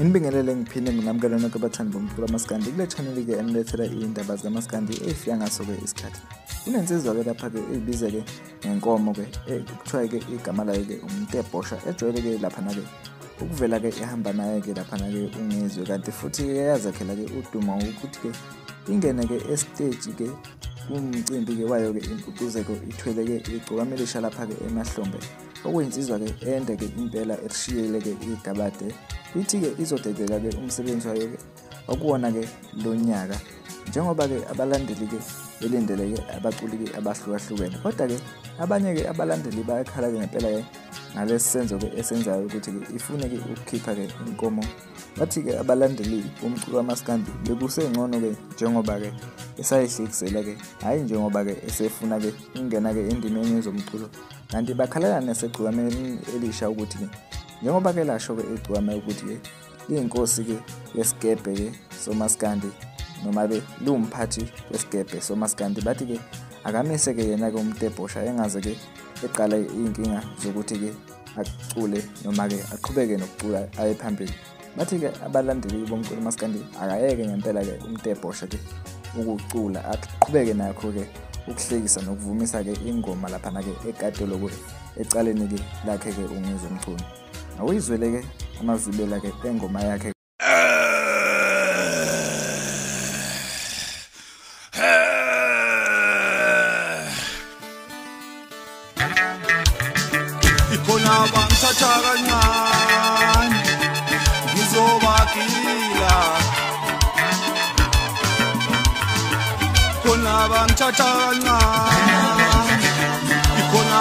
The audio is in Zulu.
Nginibingelele ngiphinde nginamukele nonke abathandi bomculo kaMaskandi kule channel ke enilethela iy'ndaba zikaMaskandi ey'fika ngaso-ke isikhathi. Kunensizwa-ke lapha-ke eyibize-ke ngenkomo-ke kuthiwa-ke igama layo-ke uMtebhosha ejwayele-ke laphana-ke ukuvela-ke ihamba naye-ke laphana-ke uNgizwe, kanti futhi-ke yazakhela-ke udumo ngokuthi-ke ingene-ke esiteji-ke kumcimbi-ke wayo-ke impucuzeko ithwele-ke igcokama elisha lapha-ke emahlombe, okuyinsizwa-ke ende-ke impela eshiyele-ke igabade. Ithi-ke izodedela-ke umsebenzi wayo-ke okuwona-ke lo nyaka, njengoba-ke abalandeli-ke belindele-ke abaculi-ke abahlukahlukene. Kodwa-ke abanye-ke abalandeli bayakhala-ke ngempela-ke ngalesi senzo-ke esenzayo ukuthi-ke ifune-ke ukukhipha-ke inkomo. Bathi-ke abalandeli bomculo kaMaskandi bekusengcono-ke njengoba-ke esayihlekisela-ke, hhayi njengoba-ke esefuna-ke ukungena-ke endimeni yezomculo. Kanti bakhalela nasegcukameni elisha ukuthi-ke njengoba-ke lasho-ke igcokama ukuthi-ke liyinkosi-ke yesikebhe-ke somaskandi, noma-ke liwumphathi wesikebhe somaskandi, bathi-ke akamise-ke yena-ke uMtebhosha engaze-ke eqale iy'nkinga zokuthi-ke acule noma-ke aqhubeke nokucula aye phambili. Bathi-ke abalandeli bomculo maskandi akayeke ngempela-ke uMtebhosha-ke ukucula, aqhubeke nakho-ke ukuhlekisa nokuvumisa-ke ingoma laphana-ke ekatolo-ke ecaleni-ke lakhe-ke uNgizwe Mchunu. Awuyizwele-ke amazwibela-ke engoma yakhe. Ikhona bangithatha kancane ngizobagila, khona bangithatha kancane.